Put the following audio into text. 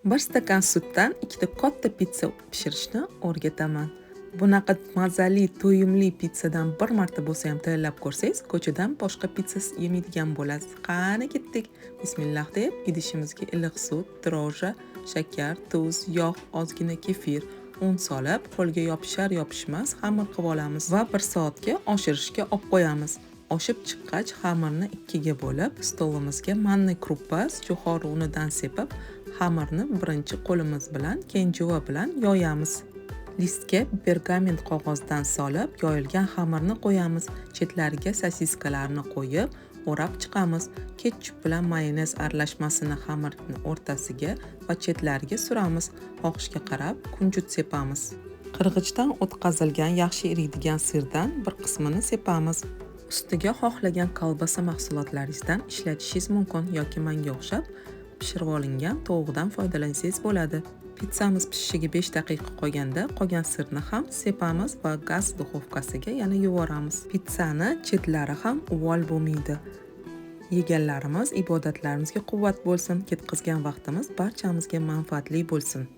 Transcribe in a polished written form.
Bir stakan sutdan ikkita katta pitsa pishirishni o'rgataman. Bunaqa mazali, to'yimli pitsadan bir marta bo'lsa ham tayyorlab ko'rsangiz, ko'chadan boshqa pitsa yemaydigan bo'lasiz. Qani ketdik. Bismillah deb idishimizga iliq sut, drojja, shakar, tuz, yog', ozgina kefir, un solib, qo'lga yopishar yopishmas xamir qilib olamiz va 1 soatga oshirishga olib qo'yamiz. Oshib chiqqach xamirni ikkiga bo'lib, stolimizga manna kruppa, jo'xori unidan sepib, xamirni birinchi qo'limiz bilan, keyin juva bilan yoyamiz. Listga pergament qog'ozdan solib, yoyilgan xamirni qo'yamiz. Chetlariga sosiskalarni qo'yib, o'rab chiqamiz. Ketchup bilan mayonez aralashmasini xamirni o'rtasiga va chetlariga suramiz. Xohishga qarab kunjut sepamiz. Qirg'ichdan o'tkazilgan yaxshi eriydigan sirdan bir qismini sepamiz. Ustiga xohlagan kolbasa mahsulotlaringizdan ishlatishingiz mumkin yoki menga o'xshab pishirib olingan tovuqdan foydalansangiz bo'ladi. Pitsamiz pishishiga 5 daqiqa qolganda qolgan sirni ham sepamiz va gaz duxovkasiga yana yuboramiz. Pitsani chetlari ham uvol bo'lmaydi. Yeganlarimiz ibodatlarimizga quvvat bo'lsin, ketkazgan vaqtimiz barchamizga manfaatli bo'lsin.